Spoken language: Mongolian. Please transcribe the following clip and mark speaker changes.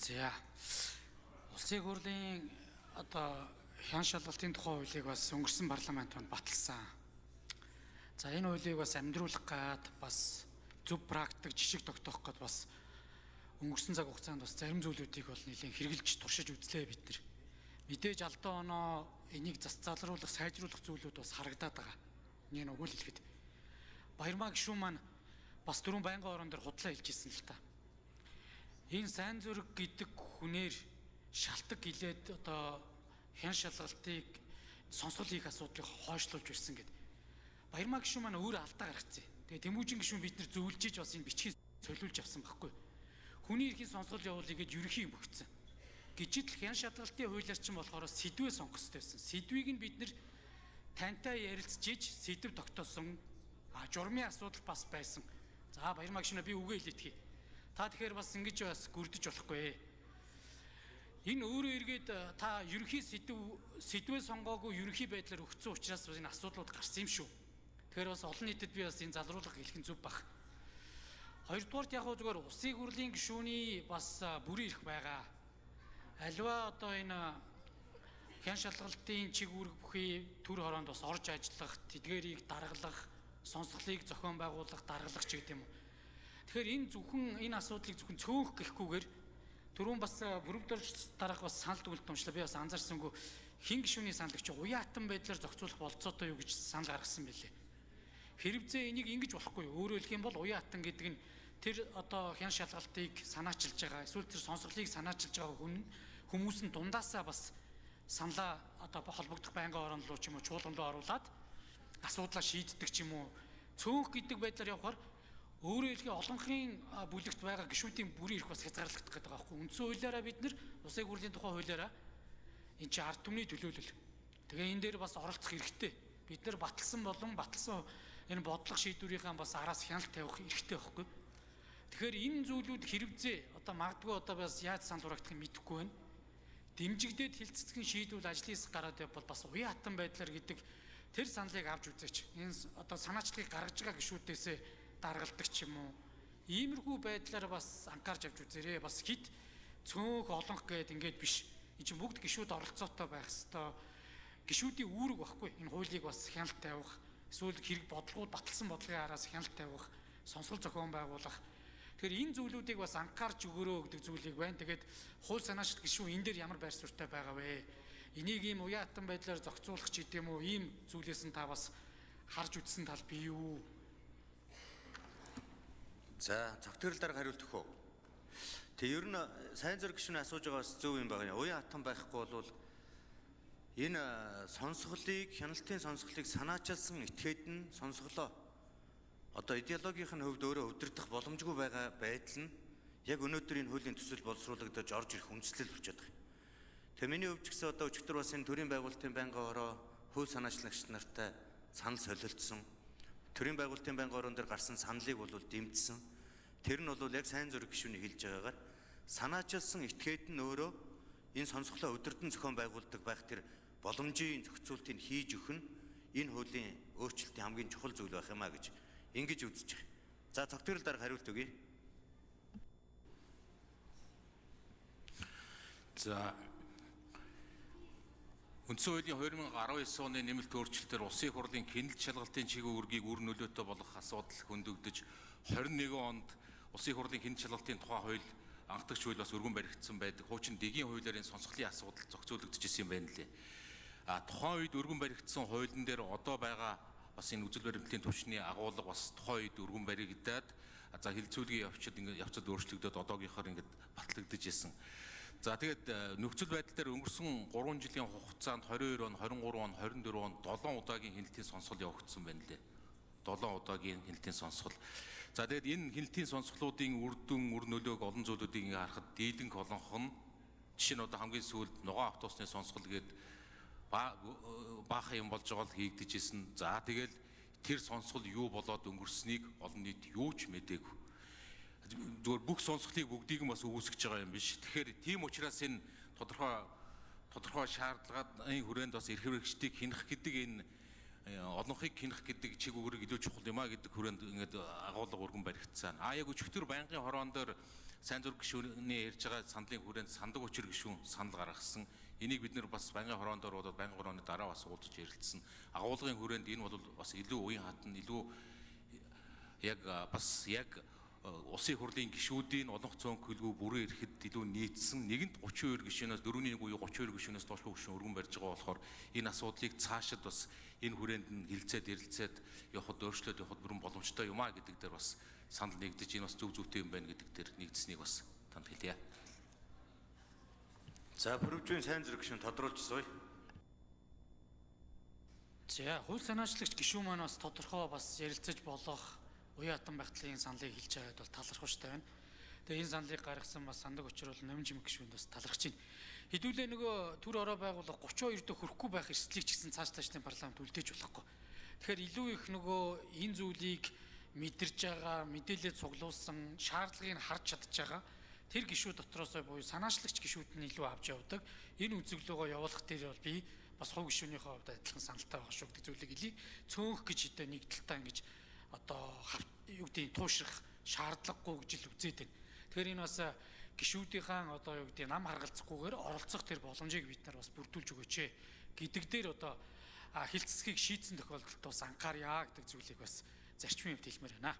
Speaker 1: За. Улсын хурлын одоо хян шалгалтын тухай хуулийг бас өнгөрсөн парламент манд баталсан. За, энэ хуулийг бас амьдруулах гад, бас зөв практик жишг тогтоох гээд бас өнгөрсөн цаг хугацаанд бас зарим зүйлүүдийг бол нэлээд хэрэгжилж туршиж үзлээ бид нар. Мэдээж алдаа оноо, энийг зас залруулах, сайжруулах зүйлүүд бас харагдаад байгаа. Нэг нь үгүй л хэлэхэд. Баярмаа гишүүн маань бас дөрвөн байнгын орон дээр худлаа хэлж ирсэн л та. Энэ сайн зүрэг гэдэг хүнээр шалтгаан гэлээд одоо хян шалгалтыг сонсгол хийх асуудлыг хойшлуулж ирсэн гэд. Баярмаа гишүүн маань өөрөө алдаа гаргацсан. Тэгээ Тэмүүжин гишүүн бид нар зөвлөж иж бас энэ бичгийг солиулж авсан байхгүй. Хүний эрхийн сонсгол явуулъя гэж ерөнхий юм өгцөн. Гэжидл хян шалгалтын хуулиар чинь болохоор сэдвээ сонгох хэрэгтэй байсан. Сэдвийг нь бид нар тантай ярилцж иж сэдв тогтоосон. А журмын асуудал бас байсан. За, Баярмаа гишүүнээ, би үгээ хэлээтгэе. Та тэгэхээр бас ингэж бас гүрдэж болохгүй. Энэ өөрөө эргээд та ерөнхий сэдвээ сонгоогүй ерөнхий байдлаар өгсөн учраас бас энэ асуудлууд гарсан юм шүү. Тэгэхээр бас олон нийтэд би бас энэ залруулга хэлэх нь зөв бах. Хоёрдугаарт, яг зүгээр улсын хурлын гишүүний бас бүрийн эрх байгаа. Альва одоо энэ хян шалгалтын чиг үүрэг бүхий төр хороонд бас орж ажиллах, тэдгэрийг даргалах, сонсголыг зохион байгуулах, даргалах ч гэдэг юм уу. Тэгэхээр энэ зөвхөн энэ асуудлыг зөвхөн цөөнх гэхгүйгээр түрүүн бас бүрөвдөрч дарга бас санал дүгнэлт уншлаа. Би бас анзаарсангүй, хин гишүүний санал гэж уяатан байдлаар зохицуулах болцоотой юу гэж санал гаргасан байлээ. Хэрвээ энийг ингэж болохгүй. Өөрөөр хэлэх юм бол уяатан гэдэг нь тэр одоо хян шалгалтыг санаачилж байгаа, эсвэл тэр сонсголыг санаачилж байгаа хүн хүмүүс нь дундаасаа бас саналаа одоо холбогдох байнгын ороон руу ч юм уу, чуулган руу оруулаад асуудлаа шийддэг ч юм уу. Цөөнх гэдэг байдлаар явахаар, өөрөөр хэлэхэд, олонхын бүлэгт байгаа гишүүдийн бүрийн эрх бас хязгаарлагдах гэдэг байгаа байхгүй. Үндсэн хуулиараа бид нар, улсын хурлын тухай хуулиараа энэ чинь ард түмний төлөөлөл. Тэгээ энэ дээр бас оролцох эрхтэй. Бид нар баталсан болон баталсан энэ бодлого шийдвэрийнхаа бас араас хяналт тавих эрхтэй байхгүй. Тэгэхээр энэ зүйлүүд хэрэгзээ одоо магадгүй одоо бас яаж санал хураагдах юм мэдэхгүй байна. Дэмжигдээд хилцэцгэн шийдвэл ажлын хэсэг гараад явбал бас уян хатан байдлаар гэдэг тэр саналыг авч үзээч. Энэ одоо санаачлагыг гаргаж байгаа гишүүдээсээ даргалдаг ч юм уу. Иймэрхүү байдлаар бас анхаарч авч үзээрэй. Бас хит цөөнх олонх гээд ингээд биш. Энэ чинь бүгд гишүүд оролцоотой байх хэвээр гишүүдийн үүрэг байхгүй. Энэ хуулийг бас хяналт тавих, эсвэл хэрэг бодлогууд баталсан бодлогын араас хяналт тавих, сонсгол зохион байгуулах. Тэгэхээр энэ зүйлүүдийг бас анхаарч өгөөрөө гэдэг зүйлийг байна. Тэгээд хууль санаачлалт гишүүн энэ дээр ямар байр суурьтай байгаа вэ? Энийг ийм уян хатан байдлаар зохицуулах ч гэдэм үү, ийм зүйлээс нь та бас харж үзсэн тал бий юу?
Speaker 2: За, цогтөрл дарга хариулт өгөх үү? Тэг ер нь сайн зэрэг гишүүний асууж байгаа бас зөв юм байна. Уян хатан байхгүй бол энэ сонсголыг, хяналтын сонсголыг санаачилсан этгээд нь сонсголоо одоо идеологийн хувьд өөрөө удирдах боломжгүй байгаа байдал нь яг өнөөдөр энэ хуулийн төсөл боловсруулагдаж орж ирэх үндслэл болчиход байгаа юм. Тэгээ миний хувьд ч гэсэн одоо өчигдөр бас энэ төрийн байгуулалтын байнгын хороо хууль санаачлагч нартай санал солилцсон. Төрийн байгуулалтын байнгын хорон дээр гарсан саналыг бол дэмжсэн. Тэр нь бол яг сайн зүрх гишүүний хэлж байгаагаар санаачилсан этгээд нь өөрөө энэ сонсголоо удирдан зохион байгуулдаг байх тэр боломжийн зохицуултыг хийж өгөх нь энэ хуулийн өөрчлөлтийн хамгийн чухал зүйл байх юм а гэж ингэж үзэж байгаа. За, цогтөрл дарга хариулт өгье.
Speaker 3: За, үндсэн хуулийн 2019 оны нэмэлт өөрчлөлтөөр улсын их хурлын хяналт шалгалтын чиг үүргийг үр нөлөөтэй болгох асуудал хөндөгдөж 21 онд улсын их хурлын хяналт шалгалтын тухай хууль, анхдагч хууль бас өргөн баригдсан байдаг. Хуучин дэгийн хуулиар энэ сонсголын асуудал зохицуулагдаж исэн юм байна лээ. А тухайн үед өргөн баригдсан хуулийн дээр одоо байгаа бас энэ үзэл баримтлалын түвшний агуулга бас тухайн үед өргөн баригдаад, за, хилцүүлгийн явцад ингээд явцад өөрчлөгдөд одоогийнхоор ингээд батлагдаж исэн. За, тэгээд нөхцөл байдал дээр өнгөрсөн 3 жилийн хугацаанд 22 он, 23 он, 24 он 7 удаагийн хяналтын сонсгол явагдсан байна лээ. 7 удаагийн хяналтын сонсгол. За, тэгээд энэ хяналтын сонсголуудын үр дүн, үр нөлөөг, олон зүйлүүдийг ингээ харахад дийлэнх олонх нь, жишээ нь одоо хамгийн сүүлд ногоон автобусны сонсгол гээд баахан юм болж байгаа л хийгдэж исэн. За, тэгэл тэр сонсгол юу болоод өнгөрснийг олон нийт юу ч мдээгүй. Зүгээр бүх сонсголыг бүгдийг нь бас үүсгэж байгаа юм биш. Тэгэхээр тийм учраас энэ тодорхой шаардлагын хүрээнд бас эрх хэрэгчдийг хянах гэдэг, энэ олонхыг хянах гэдэг чиг үүрэг илүү чухал юм а гэдэг хүрээнд ингээд агуулга өргөн баригдсан. А яг өчигдөр байнгын хороон дээр Сайн зүрх гишүүний ярьж байгаа саналын хүрээнд сандаг учир гишүүн санал гаргасан. Энийг бид нэр бас байнгын хорон дээр болоод байнгын хорооны дараа бас уулзаж ярилцсан. Агуулгын хүрээнд энэ бол бас илүү уян хатан, илүү яг бас яг улсын хурлын гишүүдийн олонх цөөнх хөлгөө бүрэн ирэхэд илүү нийцсэн нэгэнт 32 гишүүнээс 4-ний 1 буюу 32 гишүүнээс доош гишүүн өргөн барьж байгаа болохоор энэ асуудлыг цаашид бас энэ хүрээнд нь хилцээд ярилцээд явхад өөрчлөөд явхад бүрэн боломжтой юм а гэдэг дээр бас санал нэгдэж энэ бас зөв зөвтэй юм байна гэдэг дээр нэгдсэнийг бас танд хэлье.
Speaker 2: За Пүрэвжийн сайн зэрэг гишүүн тодруулж сууя.
Speaker 1: За хууль санаачлагч гишүүн маань бас тодорхой бас ярилцаж болох уян хатан байхтлын саналыг хэлж байгаад бол талархууштай байна. Тэгээ энэ саналыг гаргасан бас сандаг учир бол Номин жимэг гишүүнд бас талархаж байна. Хэдүүлээ нөгөө төр ороо байгууллага 32 дэх хүрэхгүй байх эрсдлийг ч гэсэн цааш цаашдын парламент үлдээж болохгүй. Тэгэхээр илүү их нөгөө энэ зүйлийг мэдэрж байгаа, мэдээлэл цуглуулсан, шаардлагыг харж чадж байгаа тэр гишүүд дотроосоо буюу санаачлагч гишүүд нь илүү авч явдаг. Энэ үзэглөөгөө явуулах дээр бол би бас хувь гишүүнийхээ хувьд адилхан саналтай байгаа шүү гэдэг зүйлийг хэлье. Цөөнх гэж одоо нэг талтаа ингэж одоо юу гэдэг туушрах шаардлагагүй гэж л үзээд байна. Тэгэхээр энэ бас гишүүдийнхаа одоо юу гэдэг нам харгалзахгүйгээр оролцох тэр боломжийг бид нар бас бүрдүүлж өгөөч гэдэг дээр одоо хилцэсгийг шийдсэн тохиолдолд бас анхаарья гэдэг зүйлийг бас зарчмын хувьд хэлмээр байна.